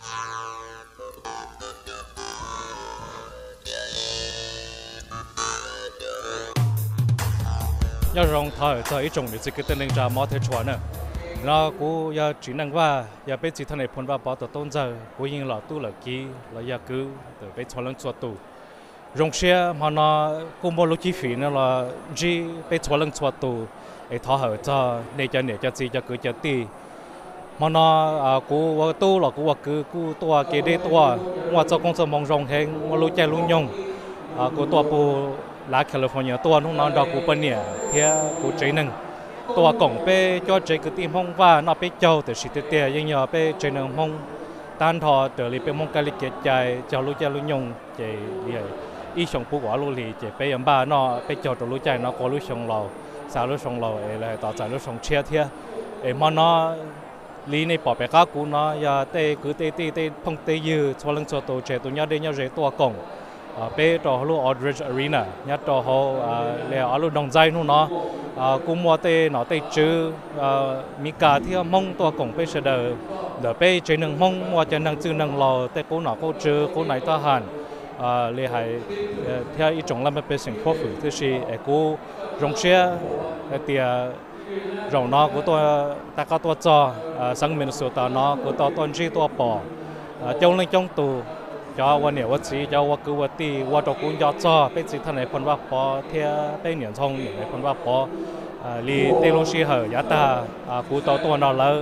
Nyob zoo thov hawm txog ib tsoom niam txiv kwv tij neej tsa Hmoob thiab tshua na. No kuv yog Tsim Neej Vaj, yog peb txiv thaj nees Phoo Vaj Pov tus tub ntxawg, kuv yeej los tub lawm kiv los yog kwv ntawm peb txhua leej txhua tus. Zoo siab hmo no kuj muaj lub cib fim no los ntsib peb txhua leej txhua tus, es thov hawm txog nej cov niam cov txiv cov kwv cov tij. Hmo no kuv ua tub los kuv ua kwv kuj tuaj kev deb tuaj, muaj txoj koob txoj hmoo zoo heev, muaj lub caij lub nyoog. Kuv tuaj puag lav California tuaj hnub no nrog kuv poj niam thiab kuv tsev neeg tuaj koom peb cuab tsev kwv tij Hmoob Vaj noj peb caug, tiam sis tiag tiag yeej yog peb tsev neeg Hmoob tag nrho raws li peb Hmoob kab li kev cai cog lub caij lub nyoog ces ib xyoo puv kaum ob lub hlis ces peb yuav npaj noj peb caug rau lub caij no qua lub xyoo laus, xaus lub xyoo laus es los tos txais lub xyoo tshiab thiab. Es hmo no li nej pom pem qab kuv no yog tej kwv tej tij tej phooj tej ywg txhua leej txhua tus tsev tus nyob deb nyob ze tuaj koom peb rau hauv lub Aldrich Arena nyob rau hauv li ob lub nroog ntxaib hnub no. Kuj muaj tej nom tej tswv Meskas thiab Hmoob tuaj koom peb sawv daws ntawm peb tsev neeg Hmoob, muaj cov neeg txwj neeg laus, tej qub nom qub tswv, qub nais thab ham li hais thiab ib tsoom laj mej pej xeem phuab fwm tib si es kuv zoo siab hais tias zaum no kuv tuaj, tag koj tuaj txog xeev Minnesota no kuv tau tuaj ntsib tuaj pom coob leej coob tus, cov ua niam ua txiv, cov ua kwv ua tij ua rau kuv nco txog peb txiv thaj nees Phoo Vaj Pov thiab peb niam ntxhoo niam nees Phoo Vaj Pov li tej lub sij hawm yav tag kuv tau tuaj nrog lawv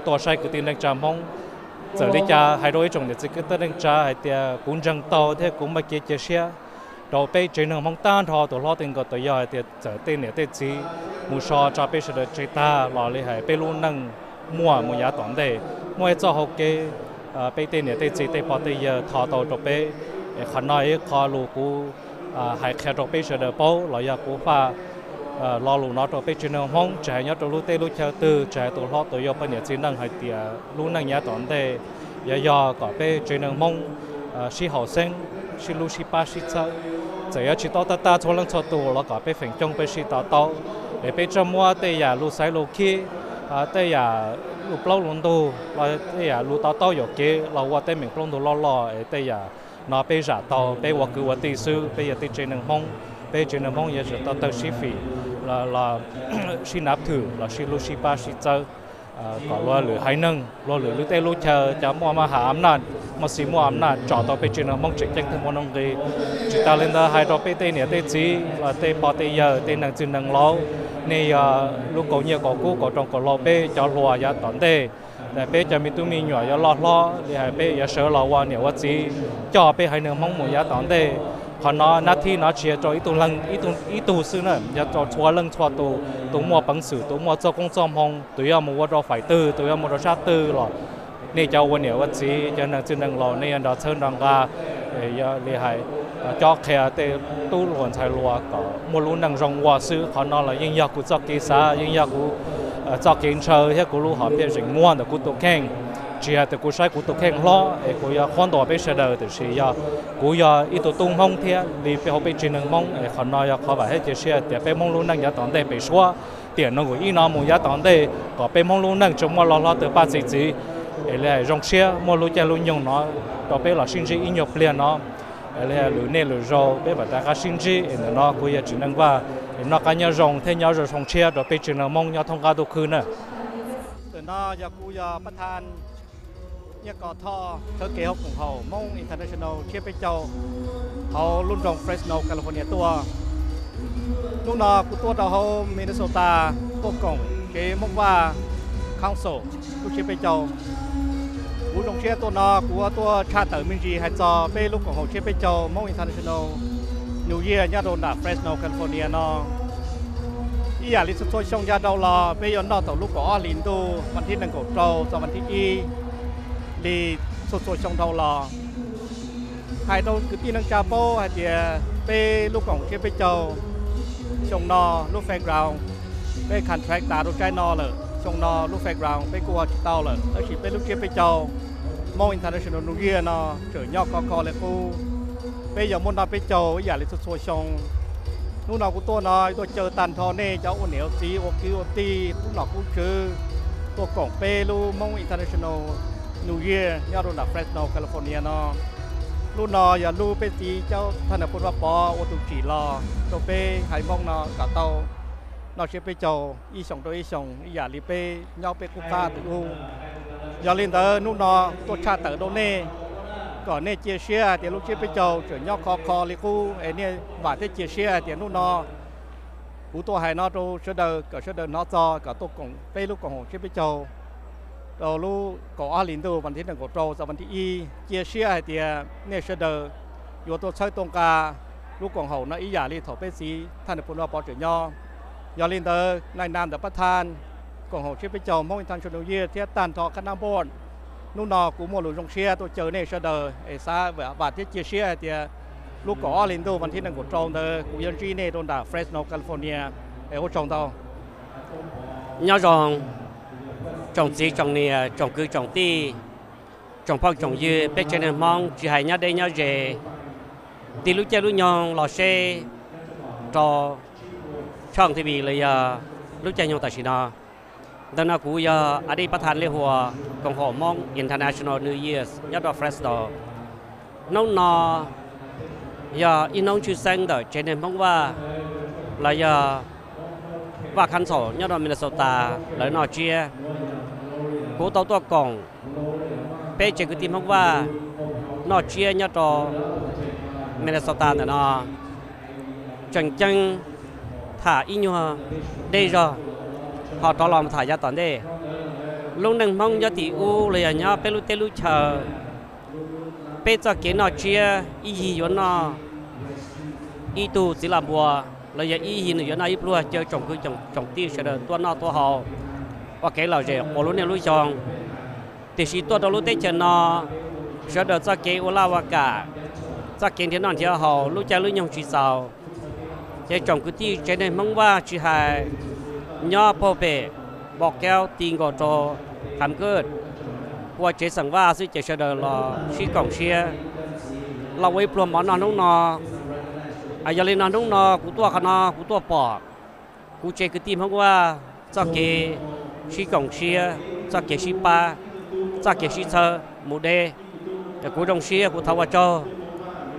tuaj saib kwv tij neej tsa Hmoob. Txawm li cas hais rau ib tsoom niam txiv kwv tij neej tsa hais tias kuv ntseeg tau thiab kuv muaj kev cia siab rau peb tsev neeg Hmoob tag nrho tus hlob tus yau, tus yog hais tias txawm tej niam tej txiv mus so tso peb sawv daws tseg tag los li hais peb lub neej muaj mus yav tom ntej, muaj ib txoj hau kev peb tej niam tej txiv tej pog tej yawg tho tau rau peb. Es qhov no ib qho lus kuv hais qhia rau peb sawv daws paub los yog kuv faj lo lus no rau peb tsev neeg Hmoob, tsis hais nyob rau lub teb lub chaw twg, tsis hais tus hlob tus yau poj niam txiv neej hais tias lub neej yav tom ntej yog yog kom peb tsev neeg Hmoob sib haum xeeb, sib hlub sib pab sib txhawb. Txawm yuav tsis tau tag tag txhua leej txhua tus los kom peb feem coob peb sib to taub, es peb tsuas muab tej yam lus xaiv lus khib, tej yam lus plaub lus ntug los tej yam lus to taub yuam kev los ua teeb meem plaub ntug loj loj es tej yam no peb zam tau peb ua kwv ua tij xwb, peb yog tej tsev neeg Hmoob, peb tsev neeg Hmoob yuav tsum tau tawg sib fim los sib nav thwm los sib hlub sib pab sib txhawb kom luag lwm haiv neeg luag lwm lub teb lub chaw cov muaj maj ham am naj, muaj xis muaj am naj tsom tau peb tsev neeg Hmoob tseem ceeb thiaj muaj nuj nqis. Tsis tas li ntawd hais rau peb tej niam tej txiv los tej pog tej yawg tej neeg txwj neeg laus, nej yog lub kaus nyiaj kaus kub kaus roos kaus hlau peb cov hluas yav tom ntej. Peb cov me tub me nyuam yuav loj hlob li hais peb yuav sawv los ua niam ua txiv coj peb haiv neeg Hmoob mus yav tom ntej. Qhov no nab thib no tsis yog rau ib tug leeg ib tug xwb na, yog rau txhua leej txhua tus, tus muaj peev xwm, tus muaj txoj koob txoj hmoo, tus yuav mus ua rau fais twg, tus yuav mus rau sab twg los nej cov ua niam ua txiv, cov neeg txwj neeg laus nej yuav nrog txhawb nrog nqa, yog li hais cob qhia tej tub hluas ntxhais hluas kom muaj lub neej zoo ua xwb. Qhov no los yeej yog kuv txoj kev xav, yeej yog kuv txoj kev ntshaw thiab kuv lub hom phiaj zeem muag ntawm kuv tus kheej. Tsis hais tias kuv saib kuv tus kheej hlob es kuv yuav qhuab ntuas peb sawv daws, tiam sis yog kuv yog ib tug tub Hmoob thiab li peb hauv peb tsev neeg Hmoob es qhov no yog qhov vam thiab cia siab tias peb Hmoob lub neej yav tom ntej pem suab tiam nees nkaum ib no mus yav tom ntej kom peb Hmoob lub neej tsuas muaj loj hlob twg pab txi txiv. Es li zoo siab muaj lub caij lub nyoog no rau peb los sib ntsib ib nyuag pliag no. Es li lwm niaj lwm zaus peb mam rov qab sib ntsib. Es ntawm no kuv yog Tsim Neej Vaj, es noj qab nyob zoo thiab nyob zoo xyoo tshiab rau peb tsev neeg Hmoob nyob thoob qab ntuj khw na. Ntawm no yog kuv yog pab thaj Nyiaj Kos Thoj, thawj kev hauv koom haum Hmoob International tshiab peb caug hauv lub nroog Fresno, California tuaj. Hnub no kuv tuaj rau hauv Minnesota tuaj koom tsev Hmoob Vaj Council lub tshiab peb caug. Kuv zoo siab tuaj no kuv tuaj tshaj tawm me ntsis hais txog peb lub koom haum tshiab peb caug Hmoob International New Year nyob rau nram Fresno, California no. Ib yam li txhua txhua xyoo yav dhau los peb yuav noj thaum lub kaum ob hlis ntuj, vas thib nees nkaum rau txog vas thib ib li txhua txhua xyoo dhau los. Hais rau kwv tij neej tsa paub hais tias peb lub koom tshiab peb caug xyoo no lub fairground, peb contract tas rau tsaib no lawm, xyoo no lub fairground peb kuj ua tsis tau lawm, tab sis peb lub tshiab peb caug Hmoob International New Year no tseem nyob khov kho li qub. Peb yuav muaj noj peb caug ib yam li txhua txhua xyoo. Hnub no kuv tuaj no tuaj caw tag nrho nej cov ua niam ua txiv ua kwv ua tij qub nom qub tswv tuaj koom peb lub Hmoob International New Year nyob rau nram Fresno, California no. Hnub no yog hnub peb txiv Thaj Nais Phoo Vaj Pov ua tus tsim los rau peb haiv Hmoob no kom tau noj tsiab peb caug ib xyoos rau ib xyoos ib yam li peb nyob peb qub qab tus ub. Yog li ntawd hnub no tuaj tshaj tawm rau nej, kom nej cia siab hais tias lub tsiab peb caug tseem nyob khov kho li qub es nej vam thiab cia siab hais tias hnub no kuv tuaj hais no rau sawv daws kom sawv daws hnov txog kom tuaj koom peb lub koom haum tsiab peb caug rau lub kaum ob hli ntuj vas thib nees nkaum rau txog vas thib ib. Cia siab hais tias nej sawv daws yuav tuaj txhawb tuaj nqa lub koom haum no ib yam li thaum peb txiv Thaj Nais Phoo Vaj Pov tseem nyob. Yog li ntawd nai na ntawm pab thaj koom haum tsiab peb caug Hmoob International New Year thiab tag nrho qhab nab npoj, hnub no kuv muaj lus zoo siab tuaj caw nej sawv daws es xav vam thiab cia siab hais tias lub kaum ob hli ntuj vas thib nees nkaum rau ntawd kuv yuav ntsib nej rau nram Fresno, California. Es ua tsaug ntau. Nyob zoo tsoom txiv tsoom niam tsoom kwv tsoom tij, tsoom phooj tsoom ywg peb tsev neeg Hmoob tsis hais nyob deb nyob ze, tig lub caij lub nyoog los seb rau tshooj T V los yog lub caij nyoog tam sim no. Ntawm no kuv yog Adib Pab Thaj Liaj Huas, koom haum Hmoob International New Years nyob rau Fresno. Hnub no yog ib hnub tshwj xeeb ntawm tsev neeg Hmoob Vaj los yog Vaj Khab Ntxhaum nyob rau Minnesota lawv noj tsiab. Kuv tau tuaj koom peb tsev kwv tij Hmoob Vaj noj tsiab nyob rau Minnesota ntawm no. Tseem ceeb tham ib nyuag deb zog, ho rov los tham yav tom ntej. Lub neej Hmoob nyob tim ub los yog nyob peb lub teb lub chaw, peb txoj kev noj tsiab ib yig yuav noj ib tug txiv lam npua, los yog ib yig nws yuav noj ib pluag, caw tsoom kwv tsoom tij sawv daws tuaj noj tuaj haus ua kev lom zem quas lub neej lub xyoo. Tiam sis tuaj rau lub teb chaws no, sawv daws txoj kev ua laj ua kam, txoj kev nrhiav noj nrhiav haus lub caij lub nyoog tsis txaus. Ces tsoom kwv tij tsev neeg Hmoob Vaj tsis hais nyob puag pem Npau Kaub ti nkaus rau Qham Kuj, ua tsev xeem Vaj xwb ces sawv daws los sib koom siab los ua ib pluag mov noj hnub no. Yog li no hnub no kuv tuaj qhov no kuv tuaj pom kuv tsev kwv tij Hmoob Vaj txoj kev sib koom siab, txoj kev sib pab, txoj kev sib txhawb mus deb. Kuv zoo siab kuv thov ua tsaug,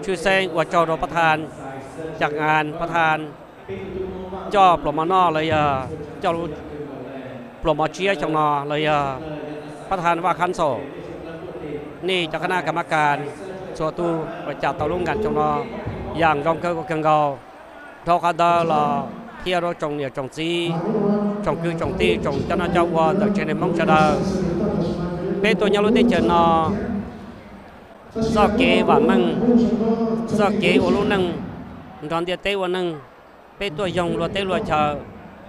tshwj xeeb ua tsaug rau pab thaj, caj ngas pab thaj coj pluas mov noj los yog coj pluas mov tsiab xyoo no los yog pab thaj Vaj Khab Ntxhaum, nej cov qhab nab kam mab kas txhua tus uas coj tau lub nkas xyoo no yam zoo kawg kawg nkaus. Dhau qhov ntawd los qhia rau tsoom niam tsoom txiv, tsoom kwv tsoom tij, tsoom coj noj coj ua ntawm tsev neeg Hmoob sawv daws, peb tuaj nyob lub teb chaws no, txoj kev vam meej, txoj kev ua lub neej nrog ntiaj teb ua neej, peb tuaj yoog luag teb luag chaw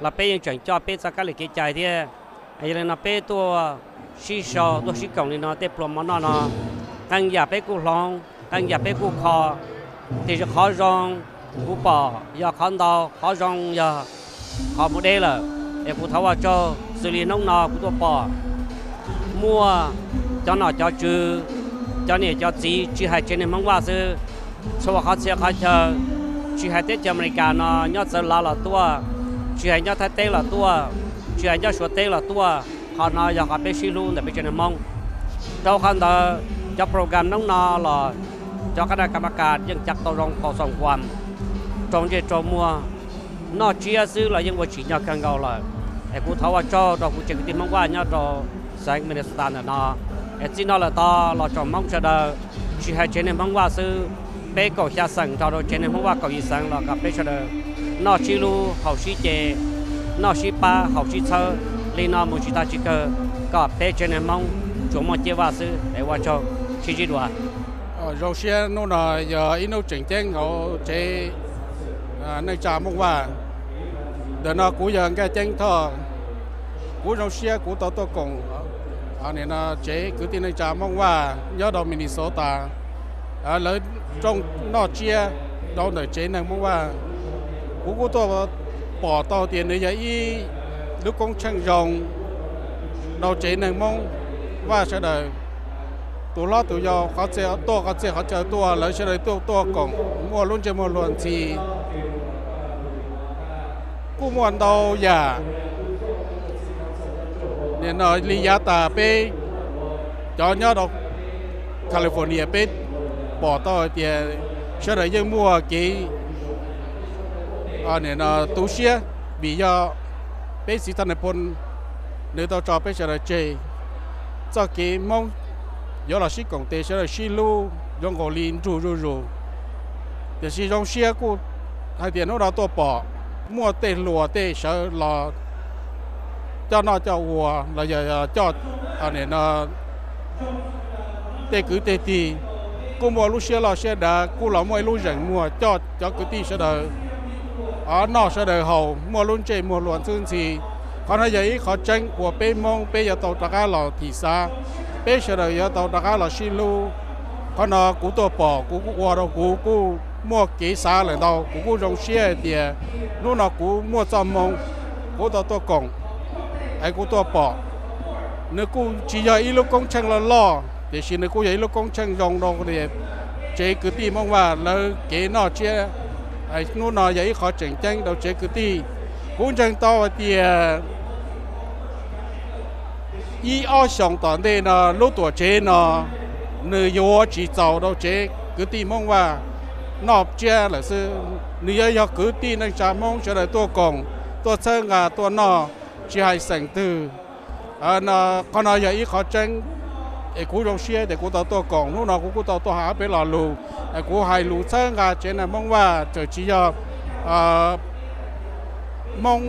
los peb yeej tseem coj peb txoj kab li kev cai thiab. Yog li no peb tuaj sib sau tuaj sib koom li no tej pluas mov noj no, qee yam peb kuj hloov, qee yam peb kuj kho, tiam sis qhov zoo kuv pom yog qhov ntau, qhov zoo yog qhov mus deb lawm. Es kuv thov ua tsaug, xws li hnub no kuv tuaj pom muaj cov nom cov tswv, cov niam cov txiv tsis hais tsev neeg Hmoob Vaj xwb, txhua qhov txhia qhov chaw, tsis hais teb chaws Amelikas no nyob txawv lav los tuaj, tsis hais nyob Thaib teb los tuaj, tsis hais nyob Suav teb los tuaj, qhov no yog qhov peb sib hlub ntawm peb tsev neeg Hmoob. Rau qhov ntawd cov program hnub no los cov qhab nab kam mab kas yeej coj tau zoo phau xoom kuam rau ntsej rau muag, noj tsiab xwb los yeej ua tsim nyog kawg nkaus lawm. Es kuv thov ua tsaug rau kuv tsev kwv tij Hmoob Vaj nyob rau xeev Minnesota ntawm no. Es txij no lawm tod los tsoom Hmoob sawv daws, tsis hais tsev neeg Hmoob Vaj xwb, peb kaum xya xeem nrog rau tsev neeg Hmoob Vaj kaum yim xeem los kom peb sawv daws noj sib hlub haus sib ce, noj sib pab haus sib txhawb li no mus tsis tag tsis kawg, kom peb tsev neeg Hmoob tsuas muaj ciaj vaj xwb. Es ua tsaug, sib ntsib dua. Zoo siab hnub no yog ib hnub tseem ceeb hauv tsev neej tsa Hmoob Vaj. Ntawm no kuv yog Nkaj Ceeb Thoj. Kuv zoo siab kuv tau tuaj koom tsev kwv tij neej tsa Hmoob Vaj nyob rau Minnesota, lawv rooj noj tsiab rau ntawm tsev neeg Hmoob Vaj. Kuv kuj tuaj pom tau tias nws yog ib lub koob tsheej zoo rau tsev neeg Hmoob Vaj sawv daws. Tus hlob tus yau, qhov txhia tuaj, qhov txhia qhov chaw tuaj, lawv sawv daws tuaj tuaj koom muaj lub ntsej muag luag ntxhi. Kuj muaj ntau yam. Nim no li yav tas peb Cov nyob rau California peb pom tau hais tias sawv daws yeej muaj kev tu siab vim yog peb txiv Thaj Nais Phoo nws tau tso peb sawv daws tseg. Txoj kev Hmoob yuav los sib koom tes sawv daws sib hlub zoo nkaus li nrug zuj zus. Tiam sis zoo siab kuj hais tias hnub no tuaj pom muaj tej hluas tej sawv los coj noj coj ua los yog coj tej kwv tej tij kuj muaj lub siab loj siab dav, kuj los muaj ib lub zeem muag coj cov kwv tij sawv daws noj sawv daws haus, muaj lub ntsej muag hlua ntxhwb ntxhi. Qhov no yog ib qhov tseeb uas peb Hmoob peb yuav tau rov qab los thim xav, peb sawv daws yuav tau rov qab los sib hlub. Qhov no kuv tuaj pom kuv kuj ua rau kuv kuj muaj kev xav lawm ntau, kuv kuj zoo siab hais tias hnub no kuv muaj txoj hmoo kuv tau tuaj koom es kuv tuaj pom. Nws kuj tsis yog ib lub koob tsheej loj loj, tiam sis nws kuj yog ib lub koob tsheej zoo rau tsev kwv tij Hmoob Vaj lawv kev noj tsiab. Hnub no yog ib qhov tseem ceeb rau tsev kwv tij. Kuv ntseeg tau hais tias ib ob xyoos tom ntej no lub tuam tsev no nws yuav tsis txaus rau tsev kwv tij Hmoob Vaj noj tsiab lawm xwb. Nws yuav yog kwv tij neej tsa Hmoob sawv daws tuaj koom, tuaj txhawb nqa tuaj noj, tsis hais xeem twg. Qhov no yog ib qhov tseeb es kuv zoo siab tias kuv tau tuaj koom. Hnub no kuv kuj tau tuaj hais peb lo lus, kuv hais lus txhawb nqa tsev neeg Hmoob Vaj txawm tsis yog Hmoob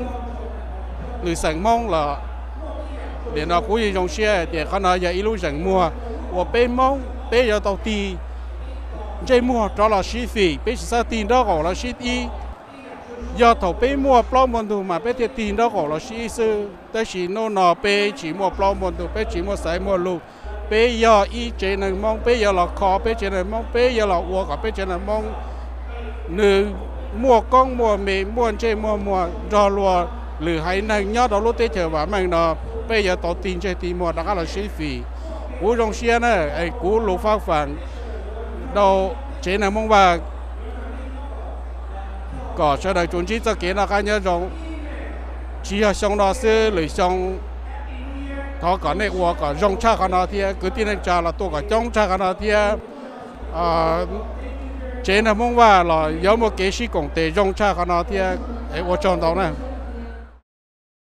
lwm xeem Hmoob los. Nim no kuv yeej zoo siab tias qhov no yog ib lub zeem muag uas peb Hmoob peb yuav tau tig ntsej muag rov los sib fim, peb tsis txhob tig nraub qaum los sib ib. Yog thaum peb muaj plaub muaj ntug mas peb thiaj tig nraub qaum los sib ib xwb, tab sis hnub no peb tsis muaj plaub muaj ntug, peb tsis muaj xaiv muaj lug, peb yog ib tsev neeg Hmoob, peb yuav los kho peb tsev neeg Hmoob, peb yuav los ua kom peb tsev neeg Hmoob nws muaj koob muaj meej, muaj ntsej muaj muag nrog luag lwm haiv neeg nyob rau lub teb chaws vam meej no. Peb yuav tau tig ntsej tig muag rov qab los sib fim. Kuv zoo siab na, es kuv lus faj fam rau tsev neeg Hmoob Vaj kom sawv daws tsuas ntsib txoj kev noj qab nyob zoo, tsis yog xyoo no xwb, lwm xyoo thov kom nej ua kom zoo tshaj qhov no thiab, kwv tij neej tsa los tuaj kom coob tshaj qhov no thiab, tsev neeg Hmoob Vaj los yuav muaj kev sib koom tes zoo tshaj qhov no thiab. Ua tsaug ntau na.